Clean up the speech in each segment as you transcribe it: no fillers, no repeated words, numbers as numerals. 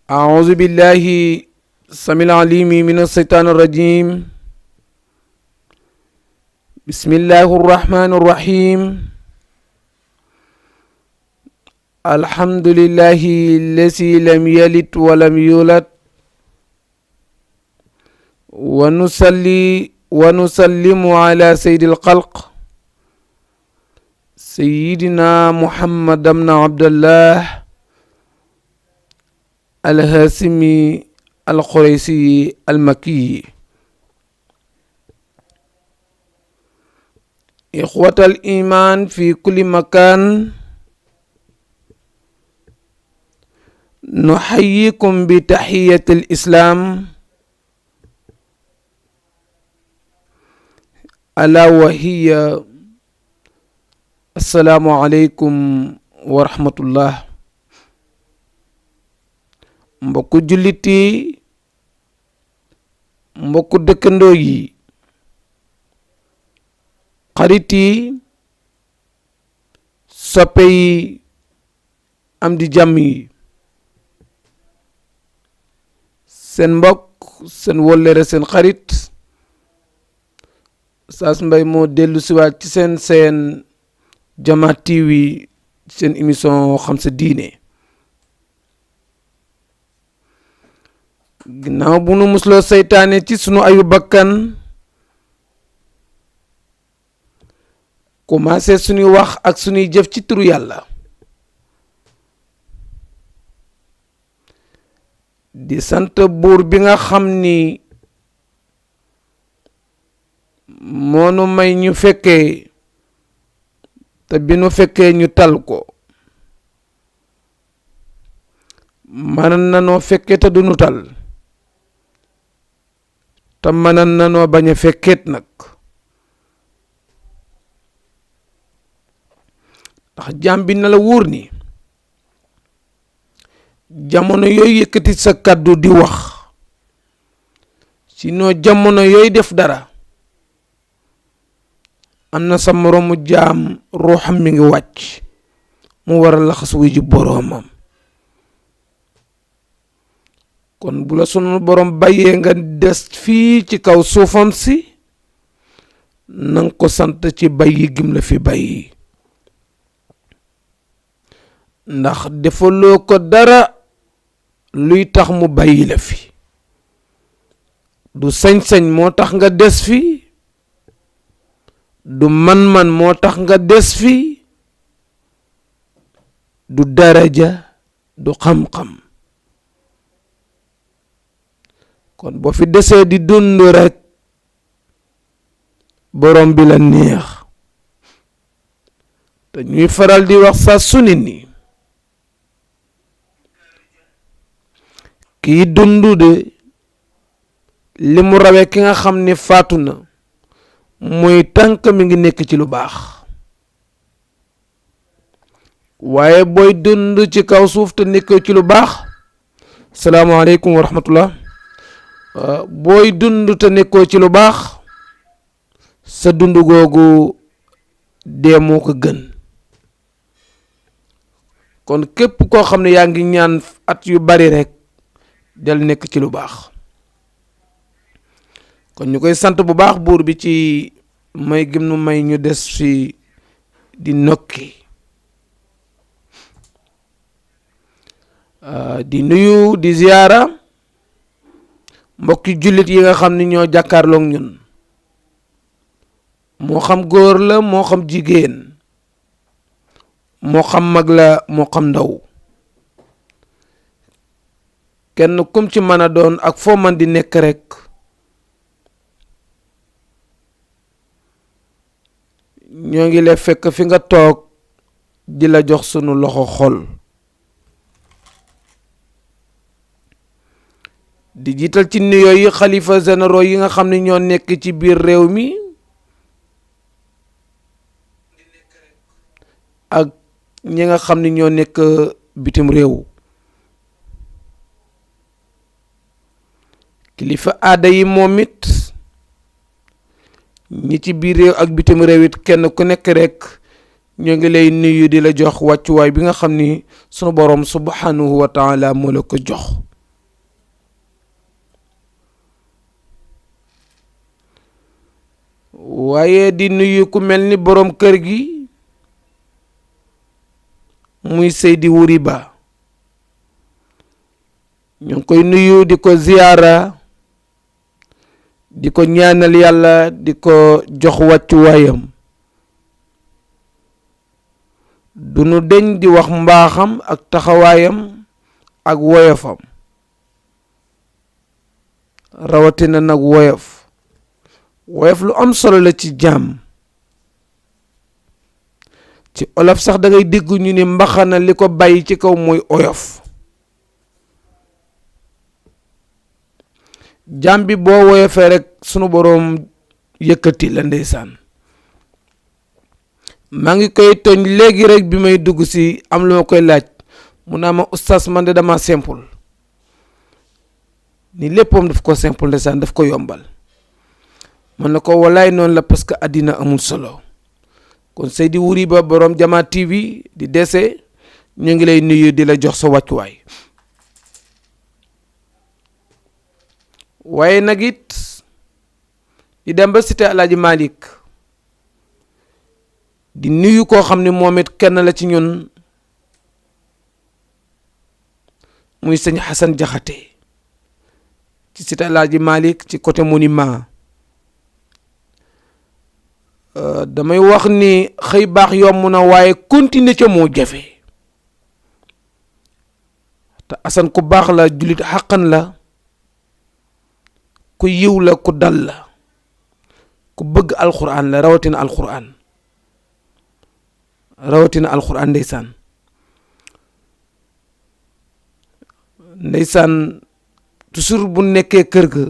أعوذ بالله السميع العليم من الشيطان الرجيم. بسم الله الرحمن الرحيم. الحمد لله الذي لم يلد ولم يولد، ونصلي ونسلم على سيد الخلق سيدنا محمد بن عبد الله الهاشمي القريشي المكي. إخوة الإيمان في كل مكان، نحييكم بتحية الإسلام، ألا وهي السلام عليكم ورحمة الله. mbokku jullit yi, mbokku dëkkandoo yi, xarit yi, soppe yi, am di jàmm yi, seen mbokk, seen wóllëre, seen xarit Oustaz Mbaye moo dellu siwaat ci seen Jama TV, seen émission xam sa diine. ginnaaw bu nu musloo seytaane ci sunu ayu bakkan, commencé suñuy wax ak suñuy jëf ci turu yàlla, di sant buur bi nga xam ni moonu may ñu fekkee, te bi nu fekkee ñu tal ko. mënan nanoo fekkee te du nu tal, te mënan nanoo bañ a fekkeet nag, ndax jaam bi na la wóor ni jamono yooyu yëkkati sa kàddu di wax, sinon jamono yooyu def dara, am na sa moroomu jaam ruuxam mi ngi wàcc, mu war a laxas wuy ji boroomam. kon bu la sunu borom bàyyee nga des fii ci kaw suufam si, nanga ko sant ci bàyyi gim la fi bàyyi, ndax defaloo ko dara luy tax mu bàyyi la fi. du sañ-sañ moo tax nga des fi, du man-man moo tax nga des fi, du daraja, du xam-xam. kon boo fi desee di dund rek, borom bi la neex. te ñuy faral di wax sa suni ni kii dund de li mu rawee ki nga xam ni faatu na, muy tànk mi ngi nekk ci lu baax. waaye booy dund ci kaw suuf te nekkoo ci lu baax, salaamaaleykum wa rahmatullah, booy dund te nekkoo ci lu baax, sa dund googu dee moo ko gën. kon képp koo xam ne yaa ngi ñaan at yu bari rek, del nekk ci lu baax. kon ñu koy sant bu baax buur bi ci may gëm nu may ñu des fi di nokki. di nuyu di ziyaara mbokki jullit yi nga xam ni ñoo jàkkaarloog ñun, moo xam góor la, moo xam jigéen, moo xam mag la, moo xam ndaw. kenn kum ci mën a doon ak foo man di nekk rek, ñoo ngi lay fekk fi nga toog di la jox sunu loxo xol. di jiital ci nuyoo yi xalifa généraux yi nga xam ne ñoo nekk ci biir réew mi ak ñi nga xam ne ñoo nekk bitim réew. kilifa aada yi moom it, ñi ci biir réew ak bitim réew it, kenn ku nekk rek ñoo ngi lay nuyu di la jox wàccuwaay bi nga xam ni sunu borom subhanahu wa taala moo la ko jox. waaye di nuyu ku mel ni boroom kër gi muy Seydi Wuri Ba ñu ngi koy nuyu di ko ziyaara di ko ñaanal yàlla di ko jox wàccuwaayam du nu deñ di wax mbaaxam ak taxawaayam ak woyofam rawatina nag woyof lu am solo la ci jaam ci olof sax da ngay dégg ñu ni mbaxana li ko bàyyi ci kaw mooy oyof jaam bi boo woyofee rek sunu boroom yëkkati la ndeysaan maa ngi koy tooñ léegi rek bi may dugg si am lu ma koy laaj mu naa ma oustaz man de dama simple ni léppam daf ko simple ndeysaan daf ko yombal man na ko walaay noonu la parce que àddina amul solo kon Seydi Wuri Ba borom Jama TV di dese ñu ngi lay nuyu di la jox sa wàccuwaay waaye nag it di dem ba cité Alaaji Malick di nuyu koo xam ne moom it kenn la ci ñun muy sëñ Xasan Jaxate ci cité Alaaji Malick ci côté monument damay wax ni xëy baax yomb na waaye continuer ca moo jafe te Asan ku baax la jullit xàqan la ku yiw la ku dal la ku bëgg alxuraan la rawatina alxuraan ndeysaan toujours bu nekkee kër ga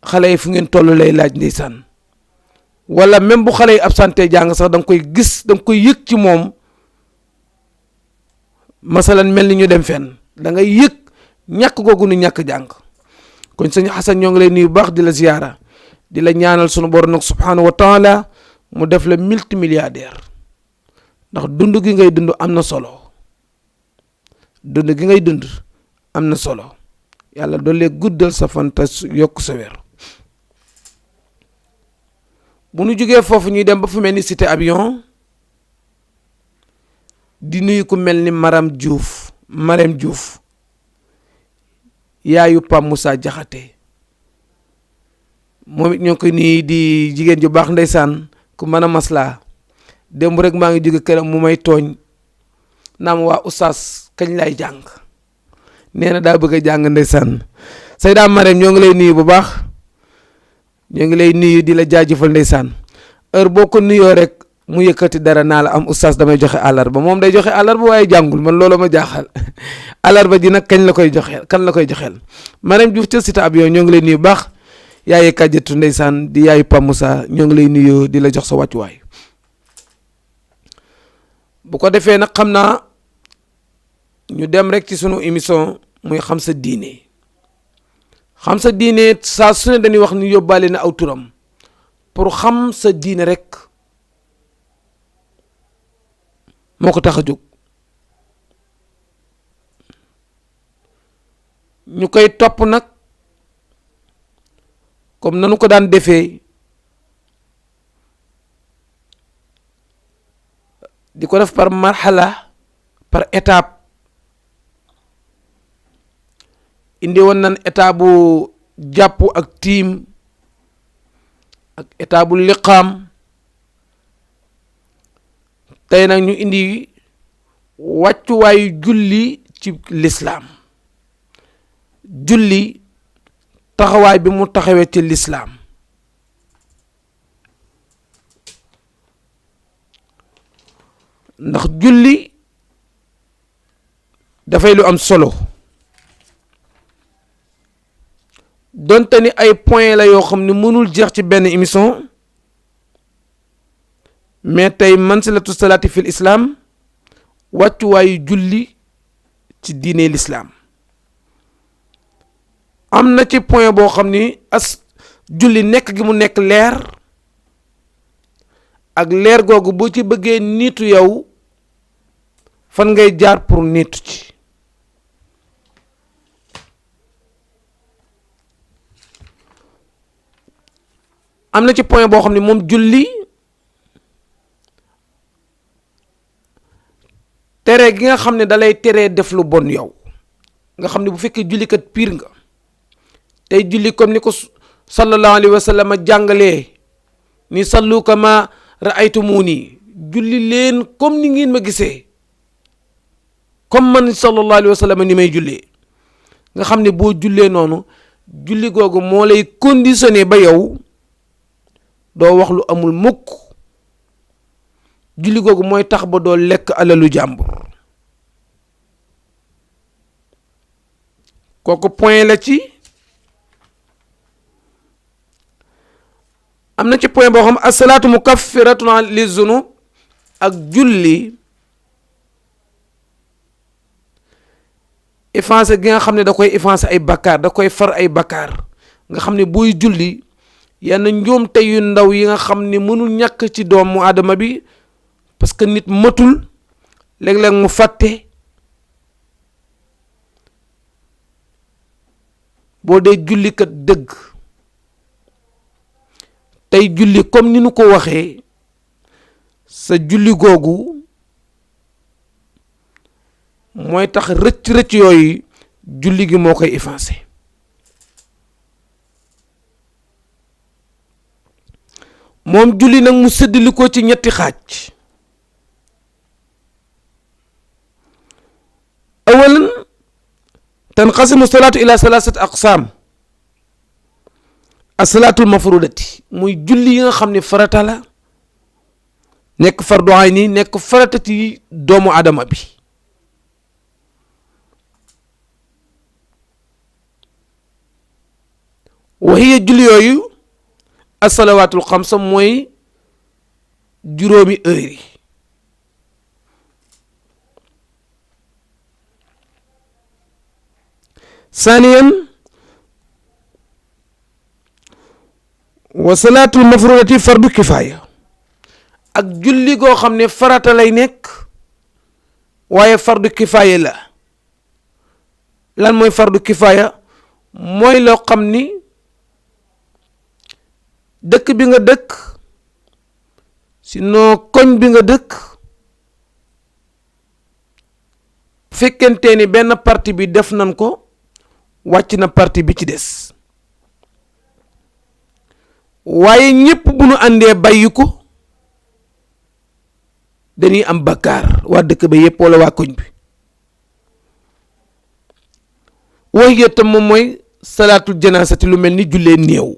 xale yi fu ngeen toll lay laaj ndeysaan wala même bu xale yi absenté jàng sax da nga koy gis da nga koy yëg ci moom masalan mel ni ñu dem fenn da ngay yëg ñàkk googu nu ñàkk jàng kon sëñ Xasan ñoo ngi lay nuyu baax di la ziyaara di la ñaanal sunu borom nag subhanahu wa taala mu def la multimilliardaire ndax dund gi ngay dund am na solo yàlla doole guddal sa fan te yokk sa wér bu nu jógee foofu ñuy dem ba fu mel ni cité avion di nuyu ku mel ni Marème Diouf yaayu Pam Moussa Jaxate moom it ñoo koy nuyu di jigéen ju baax ndeysaan ku mën a maslaa démb rek maa ngi jóge këram mu may tooñ naam waa oustaz kañ lay jàng nee na daa bëgg a jàng ndeysaan Sayda Marème ñoo ngi lay nuyu bu baax ñoo ngi lay nuyu di la jaajëfal ndeysaan heure boo ko nuyoo rek mu yëkkati dara naa la am oustaz damay joxe àllarba moom day joxe àllarba waaye jàngul man loolu ma jaaxal àllarba ji nag kan la koy joxeel Marème Diouf ca cité avion ñoo ngi lay nuyu bu baax yaaye kàjjatu ndeysaan di yaayu Pam Moussa ñoo ngi lay nuyu di la jox sa wàccuwaay bu ko defee nag xam naa ñu dem rek ci sunu émission muy xam sa diine saa su ne dañuy wax ni yóbbaale na aw turam pour xam sa diine rek moo ko tax a jóg ñu koy topp nag comme nanu ko daan defee di ko def par marhala par étape indi woon nan étape bu jàpp ak tiim ak étape bu liqaam tey nag ñu indi wàccuwaayu julli ci lislaam julli taxawaay bi mu taxawee ci lislaam ndax julli dafay lu am solo donte ni ay point la yoo xam ne mënul jeex ci benn émission mais tey mansilatu salaati fil islam wàccuwaayu julli ci diine lislaam am na ci point boo xam ni julli nekk gi mu nekk leer ak leer googu boo ci bëggee niitu yow fan ngay jaar pour niitu ci am na ci point boo xam ne moom julli tere gi nga xam ne dalay teree def lu bon yow nga xam ne bu fekkee jullikat piir nga tey julli comme ni ko sallallahu alayhi wa sallam jàngalee ni sallu kama ra'aytumuni julli leen comme ni ngeen ma gisee comme man sallallahu alayhi wa sallam ni may jullee nga xam ne boo jullee noonu julli googu moo lay conditionné ba yow doo wax lu amul mukk julli googu mooy tax ba doo lekk alalu jàmbur kooku point la ci am na ci point boo xam asalaatu mukaffiratun li zunub ak julli effacer gi nga xam ne da koy effacer ay bakkaar da koy far ay bakkaar nga xam ne booy julli yenn njuumte yu ndaw yi nga xam ne mënul ñàkk ci doomu aadama bi parce que nit matul léeg-léeg mu fàtte boo dee jullikat dëgg tey julli comme ni nu ko waxee sa julli googu mooy tax rëcc-rëcc yooyu julli gi moo koy effacé moom julli nag mu séddali ko ci ñetti xaaj awalan tanqasimu salaatu ila salaasati aqsaam asalaatul mafrudati muy julli yi nga xam ne farata la nekk fardu ayni nekk farata ci doomu adama bi wa hiya julli yooyu asalawaatul xamsa mooy juróomi heure yi saniyan wa salaatul mafrudati fardu kifaaya ak julli goo xam ne farata lay nekk waaye fardu kifaaya la lan mooy fardu kifaaya mooy loo xam ni dëkk bi nga dëkk sinon koñ bi nga dëkk fekkente ni benn parti bi def nan ko wàcc na parti bi ci des waaye ñépp bu nu àndee bàyyi ko dañuy am bakkaar waa dëkk ba yépp walla waa koñ bi wax yëttam moom mooy salaatul janaasati lu mel ni jullee néew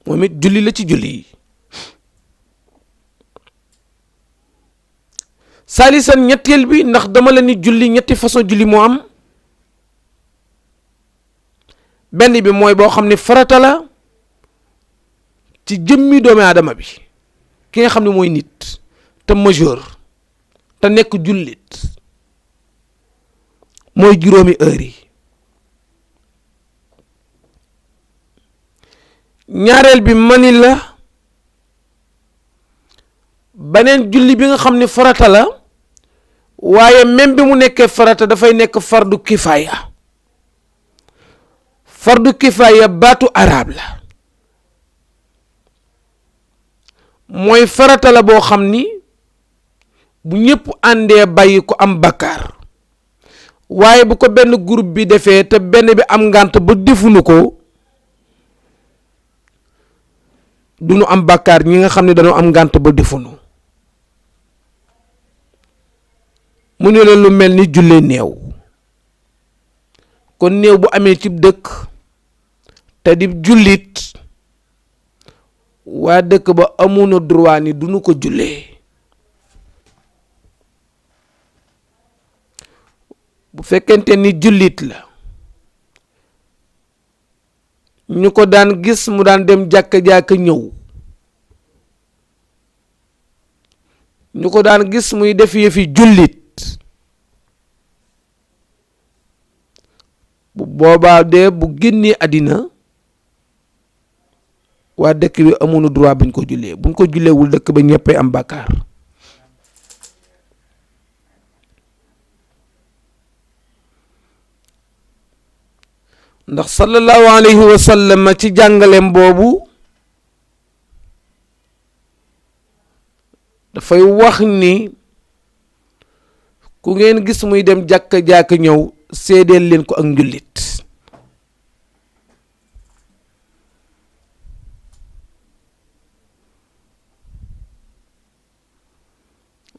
moom it julli la ci julli yi saalisan ñetteel bi ndax dama la ni julli ñetti façon julli moo am benn bi mooy boo xam ne farata la ci jëmmi doomu aadama bi ki nga xam ne mooy nit te majeur te nekk jullit mooy juróomi heure yi ñaareel bi mani la beneen julli bi nga xam ne farata la waaye même bi mu nekkee farata dafay nekk fardu kifaaya fardu kifaaya baatu arab la mooy farata la boo xam ni bu ñëpp àndee bàyyi ko am bakkaar waaye bu ko benn groupe bi defee te benn bi am ngànt ba defuñu ko du nu am bakkaar ñi nga xam ne dañoo am ngànt ba defuñu mu ne leen lu mel ni jullee néew kon néew bu amee ci dëkk te di jullit waa dëkk ba amuñu droit ni duñu ko jullee bu fekkente ni jullit la ñu ko daan gis mu daan dem jàkka ñëw ñu ko daan gis muy def yëfi jullit bu boobaa de bu génnee àddina waa dëkk bi amuñu droit buñ ko jullee buñ ko julleewul dëkk ba ñëppay am bàkkaar ndax sallallahu alayhi wa sallam ci jàngaleem boobu dafay wax ni ku ngeen gis muy dem jàkk ñëw seedeel leen ko ak njullit.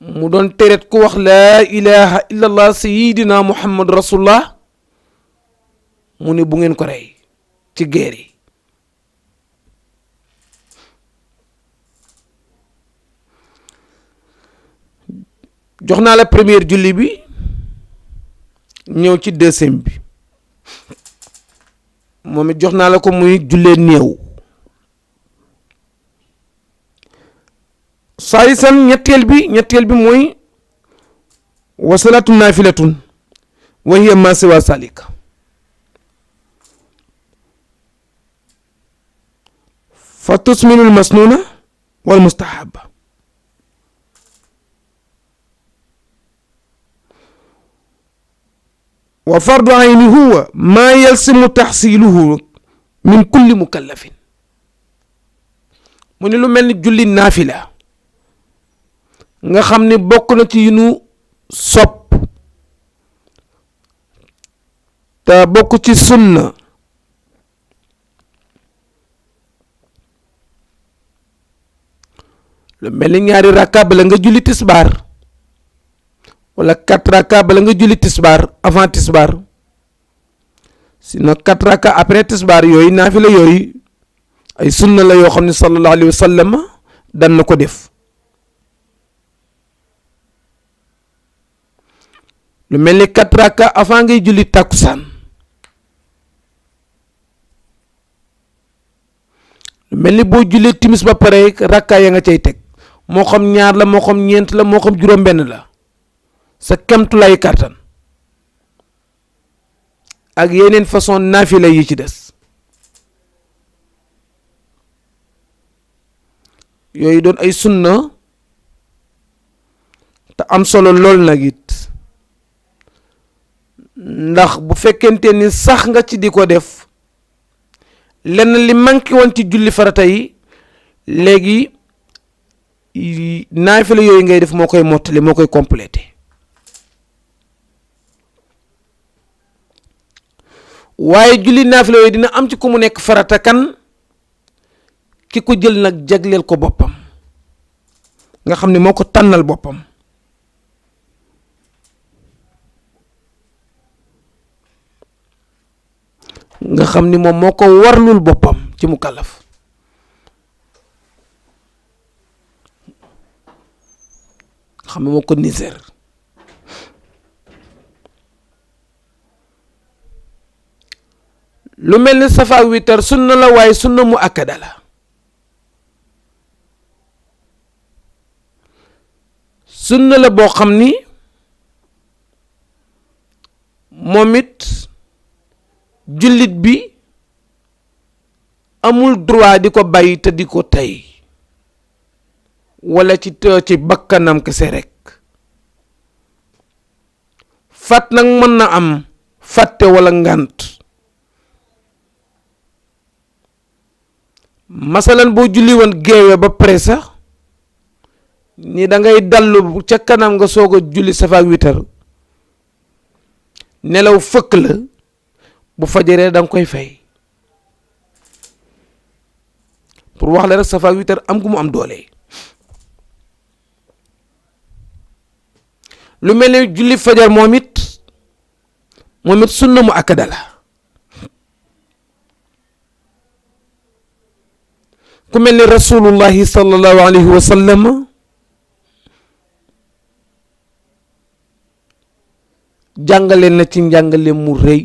mu doon teret ku wax laa ilaha illallah sayidina muhammad rasulullah mu ne bu ngeen ko rey ci guerre yi. jox naa la première julli bi ñëw ci deuxième bi moom it jox naa la ko muy jullee néew. saalisan ñetteel bi mooy wasalatu naafilatun wa hiya ma siwa salika fa tusminul masnuna wal mustahaba. wa fardu ayni huwa ma yalsimu taxsiluhu min kulli mukallafin. mu ne lu mel ni julli naafila nga xam ni bokk na ci yu nu sopp te bokk ci sunna lu mel ni ñaari rakka bala nga julli tisbaar wala 4 rakka bala nga julli tisbaar avant tisbaar sinon 4 rakka après tisbaar yooyu naafila yooyu ay sunna la yoo xam ne sallallahu alayhi wa sallam dan na ko def. lu mel ni 4 rakka avant ngay julli takkusaan lu mel ni boo jullee timis ba pare rakka ya nga cay teg moo xam ñaar la moo xam ñeent la moo xam juróom-benn la sa kemtulay kàttan ak yeneen façon naafila yi ci des yooyu doon ay sunna te am solo lool nag it ndax bu fekkente ni sax nga ci di ko def lenn li manqué woon ci julli farata yi léegi naafila yooyu ngay def moo koy mottali moo koy complété. waaye julli naafila yooyu dina am ci ku mu nekk farata kan ki ko jël nag jagleel ko boppam nga xam ne moo ko tànnal boppam. nga xam ni moom moo ko warlul boppam ci mukallaf. nga xam ne moo ko niseer. lu mel ni safa ak witar sunna la waaye sunna mu akkada la. sunna la boo xam ni moom it jullit bi amul droit di ko bàyyi te di ko tey wala ci bakkanam kese rek. fat nag mën na am fàtte wala ngànt. masalan boo julli woon géewe ba pare sax ni da ngay dallu ca kanam nga soog a julli safa ak witar nelaw fëkk la bu fajaree da nga koy fay pour wax la rek safa ak witar am gu mu am doole. lu mel ni julli fajar moom it sunna mu akkada la. ku mel ni rasulullahi sallallahu alayhi wa sallam jàngale na ci njàngale mu rëy.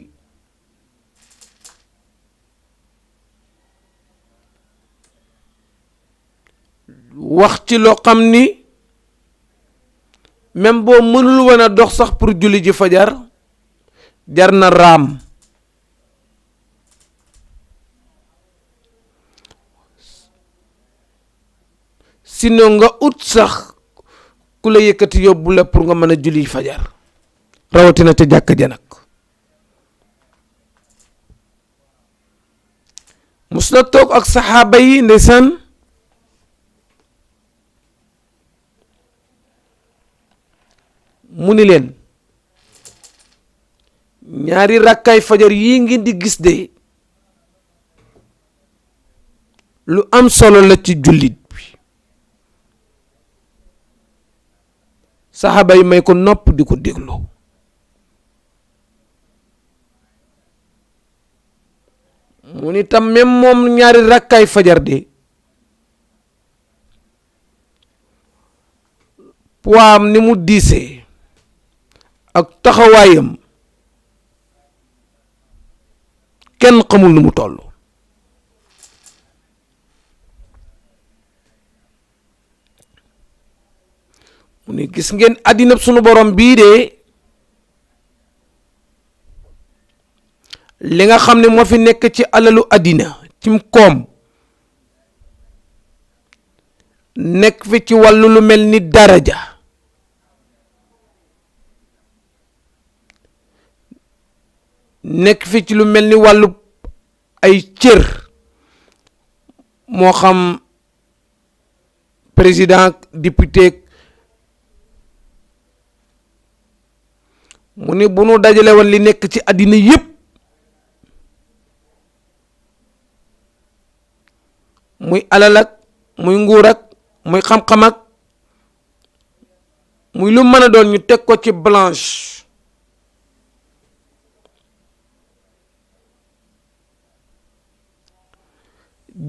wax ci loo xam ni même boo mënul woon a dox sax pour julli ji fajar jar na raam. sinon nga ut sax ku la yëkkati yóbbu la pour nga mën a julli fajar rawatina te jàkka ja nag. mus na toog ak saxaaba yi ndeysaan mu ni leen ñaari rakkaay fajar yi ngeen di gis de lu am solo la ci jullit bi. saxaaba yi may ko nopp di ko déglu. mu ni tam même moom ñaari rakkaay fajar de poids ni mu diisee ak taxawaayam kenn xamul nu mu toll. mu ni gis ngeen àddina sunu borom bii de li nga xam ne moo fi nekk ci alalu àddina cim koom nekk fi ci wàllu lu mel ni daraja nekk fi ci lu mel ni wàllu ay cër moo xam président député mu ni bu nu dajale woon li nekk ci àddina yépp muy alal ak muy nguur ak muy xam-xam ak muy lu mën a doon ñu teg ko ci blanche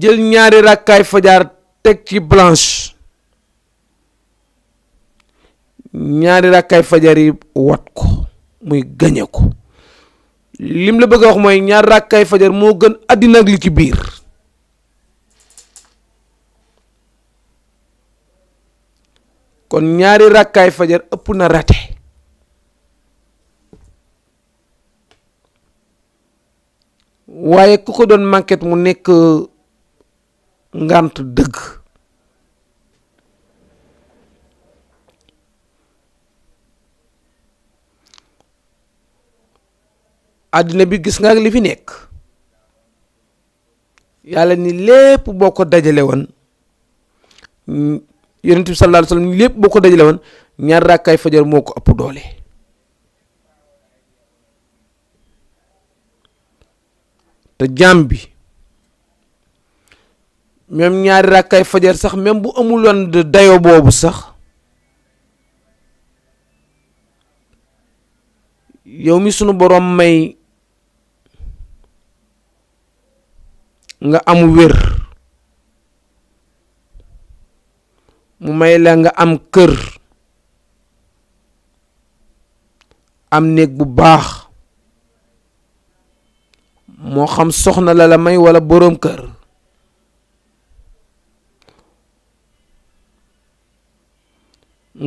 jël ñaari rakkaay fajar teg ci blanche ñaari rakkaay fajar yi wat ko muy gañe ko. lim la bëgg a wax mooy ñaari rakkaay fajar moo gën àddina ak li ci biir. kon ñaari rakkaay fajar ëpp na rate. waaye ku ko doon manquet mu nekk ngant dëgg. àddina bi gis nga ak li fi nekk yàlla ni lépp boo ko dajale woon yonent bi sallallahu alayhi wa sallam lépp boo ko dajale woon ñaar rakkaay fajar moo ko ëpp doole. te jaam bi même ñaari rakkaay fajar sax même bu amul woon dayo boobu sax yow mi sunu borom may nga am wér mu may la nga am kër am néeg bu baax moo xam soxna la may walla boroom kër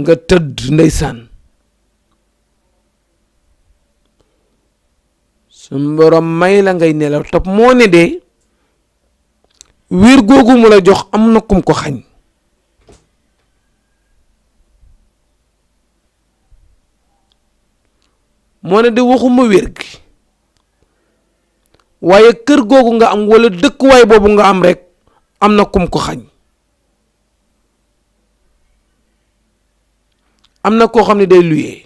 nga tëdd ndeysaan suñu borom may la ngay nelaw topp moo ne de wér googu mu la jox am na kum ko xañ. moo ne de waxuma wér gi waaye kër googu nga am walla dëkkuwaay boobu nga am rekk am na kum ko xañ. am na koo xam ne day luyee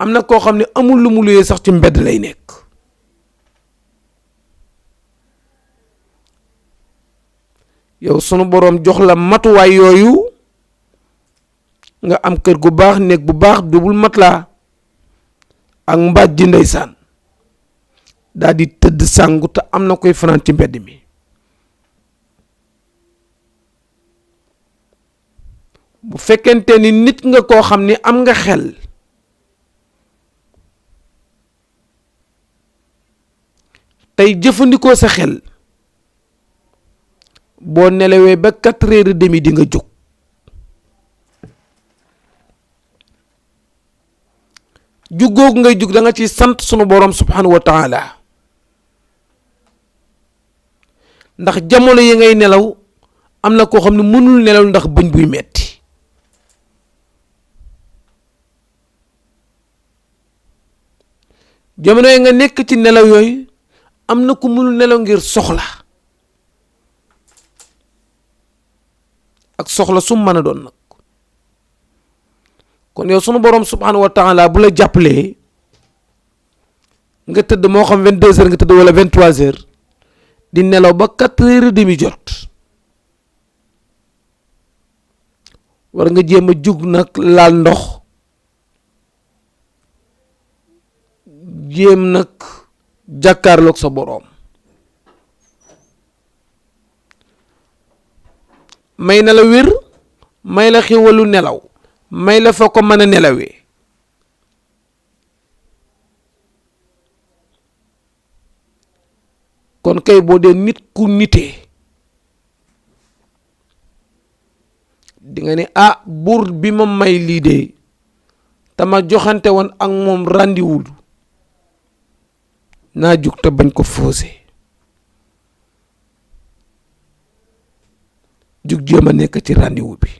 am na koo xam ne amul lu mu luyee sax ci mbedd lay nekk. yow sunu boroom jox la matuwaay yooyu nga am kër gu baax néeg bu baax double matelas ak mbaaj ji ndeysaan daal di tëdd sàngu te am na koy fanaan ci mbedd mi. bu fekkente ni nit nga koo xam ni am nga xel tey jëfandikoo sa xel boo nelawee ba 4h30 di nga jóg. jug googu ngay jug da nga ci sant sunu borom subhanahu wa taala ndax jamono yi ngay nelaw am na koo xam ne mënul nelaw ndax bëñ buy metti. jamono yi nga nekk ci nelaw yooyu am na ku mënul nelaw ngir soxla ak soxla su mën a doon nag kon yow sunu borom subhanahu wa taala bu la jàppalee nga tëdd moo xam 22h nga tëdd wala 23h di nelaw ba 4h30 jot war nga jéem a jug nag laal ndox jéem nag jàkkaarloog sa boroom may na la wér may la xiwalu nelaw may la fa ko mën a nelawee kon kay boo dee nit ku nitee di nga ne buur bi ma may lii de te ma joxante woon ak moom rendez-vous naa jug te bañ ko faussé jug jéem a nekk ci rendez-vous bi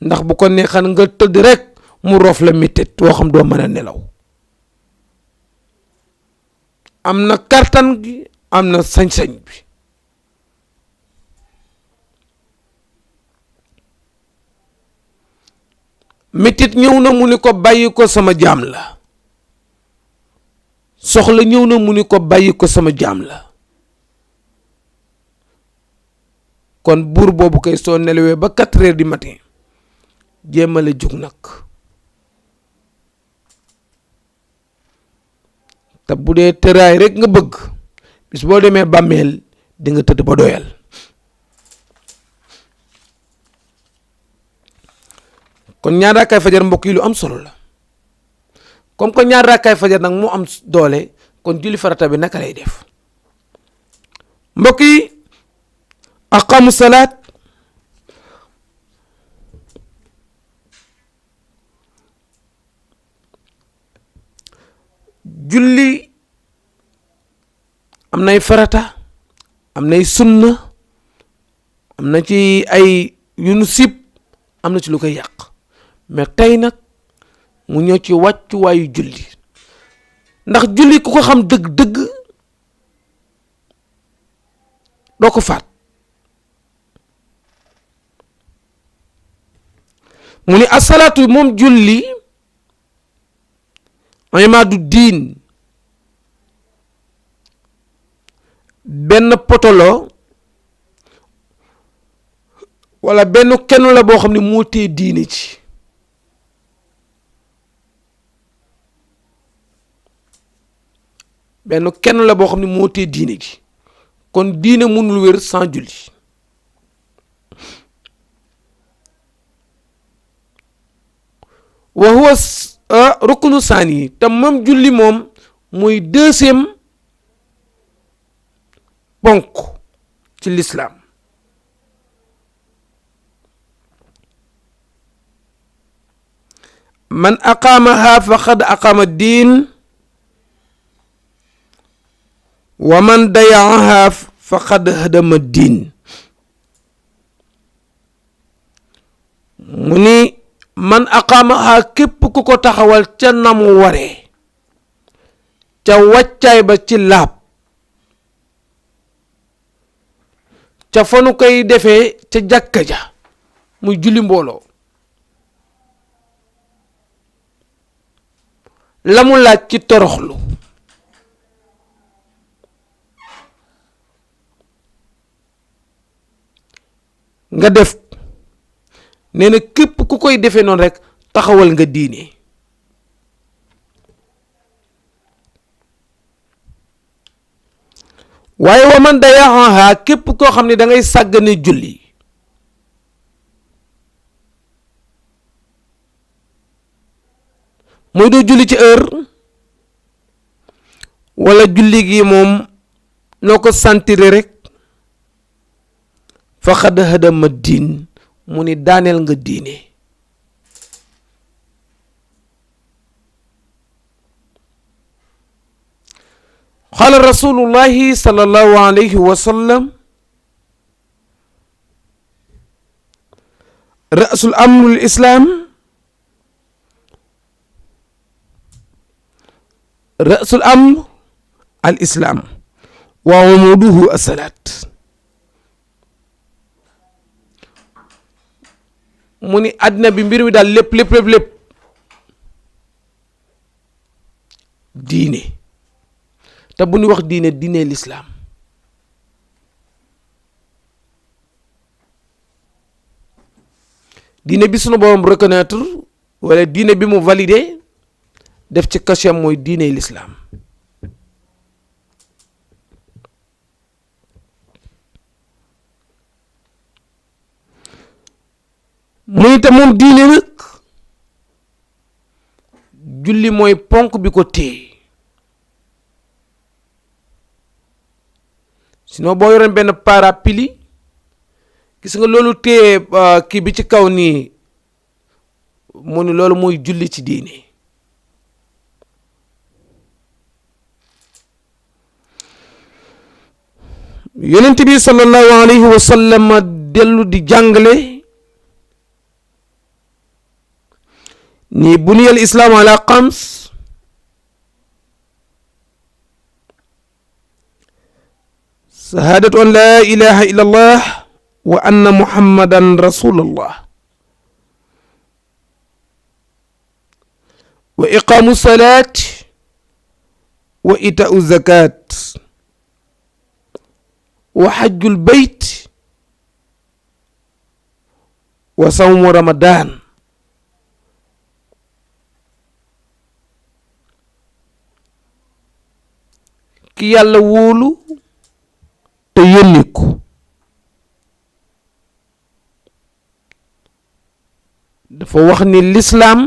ndax bu ko neexan nga tëdd rek mu roof la métit woo xam doo mën a nelaw am na kartan gi am na sañ-sañ bi métit ñëw na mu ni ko bàyyi ko sama jaam la soxla ñëw na mu ni ko bàyyi ko sama jaam la kon buur boobu kay soo nelawee ba 4h du matin jéemale jug nag te bu dee tëraay rek nga bëgg bis boo demee bàmmeel di nga tëdd ba doyal kon ñaar raakaay fajar mbokk yi lu am solo la comme que ñaar raakaay fajar nag moo am doole kon julli farata bi naka lay def mbokk yi aqamu salaat julli am nay farata am nay sunna am na ci ay yu nu sib am na ci lu koy yàq mais tey nag mu ñëw ci wàccuwaayu julli ndax julli ku ko xam dëgg-dëgg doo ko faat mu ni asalaatu moom julli imaadu diin benn potolo wala benn kenn la boo xam ne moo tee diine ci benn kenn la boo xam ne moo tee diine gi kon diine mënul wér sans julli wa huwa ruknu saani te moom julli moom mooy deuxième ponk ci l'islam man aqaamaha faqad aqaama diin wa man dayaaha faqad hadama diin mu ni man aqaamaha képp ku ko taxawal ca namu waree ca wàccaay ba ci laab ca fanu koy defee ca jàkka ja muy julli mbooloo la mu laaj ci toroxlu nga def nee na képp ku koy defee noonu rek taxawal nga diine waaye wa man dayaaha képp koo xam ne da ngay sàggane julli mooy doo julli ci heure wala julli gi moom noo ko santire rek faqad hadama diin mu ni daaneel nga diine qaala rasulullahi sallallahu alayhi wa sallam ra'sul amrul islam ra'sul amr al islam wa umuduhu as-salat mu ni àddina bi mbir mi daal lépp diine, te bu ñu wax diine lislaam. diine bi sunu borom reconnaître wala diine bi mu validé def ci cachet mooy diine lislaam. muy te moom diine nag julli mooy ponk bi ko téye. sinon boo yoroon benn parapluie gis nga loolu téye kii bi ci kaw nii mu ni loolu mooy julli ci diine. yonent bi sallallahu alayhi wa sallam dellu di jàngale ni buniyal islaamu ala xams shahadatu an la ilaha illa allah wa anna muhammadan rasulullah wa iqaamu salat wa itaau zakat wa hajjul bayt wa sawmu ramadan. ki yàlla wóolu te yónni ko dafa wax ni lislaam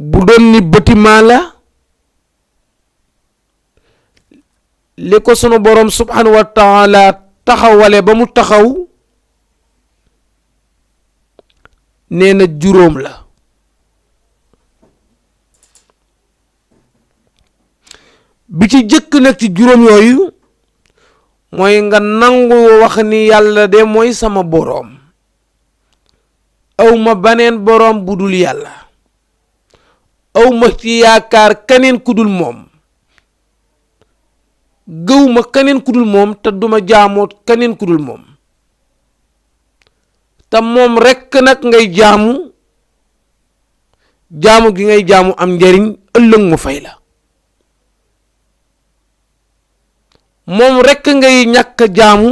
bu doon ni bâtiment la li ko sunu borom subhanahu wa taala taxawale ba mu taxaw nee na juróom la. bi ci jëkk nag ci juróom yooyu mooy nga nangu wax ni yàlla de mooy sama boroom, awma baneen boroom bu dul yàlla, awma ci yaakaar keneen ku dul moom, gëwma keneen ku dul moom te duma jaamoo keneen ku dul moom, te moom rekk nag ngay jaamu gi ngay jaamu am njariñ ëllëg mu fay la. moom rekk ngay ñàkk jaamu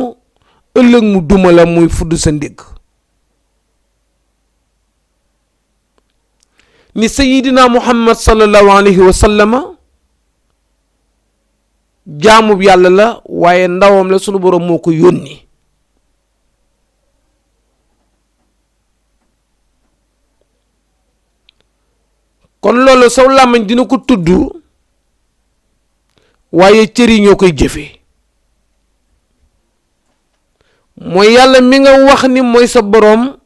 ëllëg mu duma la muy fudd sa ndigg. ni sayidina muhammad sallallahu alayhi wa sallama jaamub yàlla la waaye ndawam la sunu boroom moo ko yónni. kon loolu saw làmmiñ dina ko tudd waaye cër yi ñoo koy jëfee. mooy yàlla mi nga wax ni mooy sa boroom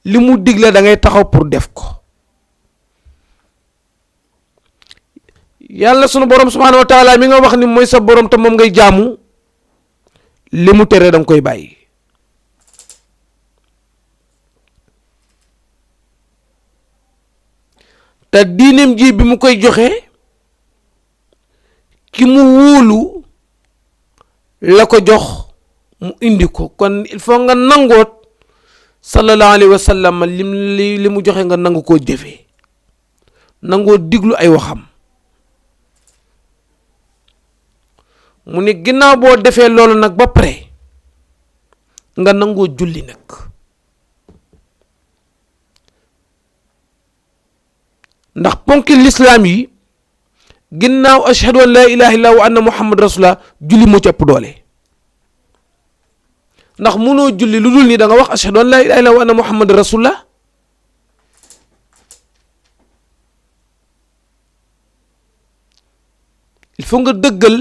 li mu digle da ngay taxaw pour def ko. yàlla sunu boroom subhaanahu wa taala mi nga wax ni mooy sa boroom te moom ngay jaamu li mu tere danga koy bàyyi. te diineem ji bi mu koy joxe ki mu wóolu la ko jox mu indi ko. kon il faut nga nangoot sallallahu alayhi wa sallam li mu joxe nga nangu koo jëfee, nangoo diglu ay waxam. mu ne ginnaaw boo defee loolu nag ba pare nga nangoo julli nag. ndax ponki lislaam yi ginnaaw ashhadu an laa ilaha illa wa anna muhammad rasulullah julli moo ci ëpp doole. ndax mënoo julli lu dul ni da nga wax ashhadu an laa ilaha illa wa anna muhammad rasulullah. il faut nga dëggal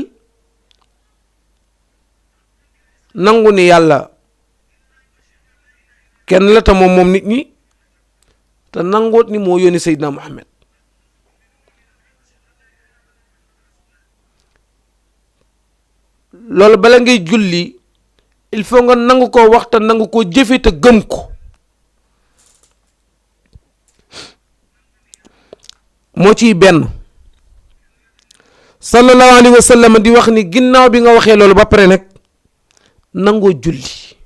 nangu ni yàlla kenn la te moom nit ñi te nangoot ni moo yónni Seydina Muhammad. loolu bala ngay julli il faut nga nangu koo wax te nangu koo jëfe te gëm ko. moo ciy benn sallallahu alayhi wa sallam di wax ni ginnaaw bi nga waxee loolu ba pare nag nangoo julli.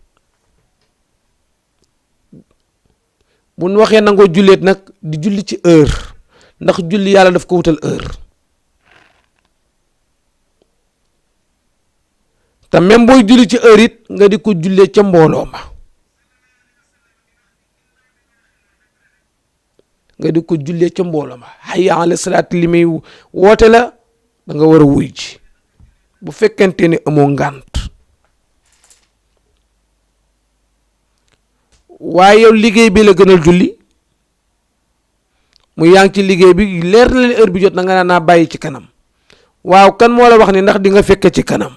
bu ñu waxee nangoo julleet nag di julli ci heure, ndax julli yàlla daf ko wutal heure. te même booy julli ci heure it nga di ko jullee ca mbooloo ma, nga di ko jullee ca mbooloo ma. hayya ala salaat li muy woote la, da nga war a wuy ji bu fekkente ne amoo ngànt. waaye yow liggéey bi la gënal julli, mu yaa ngi ci liggéey bi leer na leen heure bi jot na nga naa bàyyi ci kanam. waaw kan moo la wax ni ndax di nga fekke ci kanam?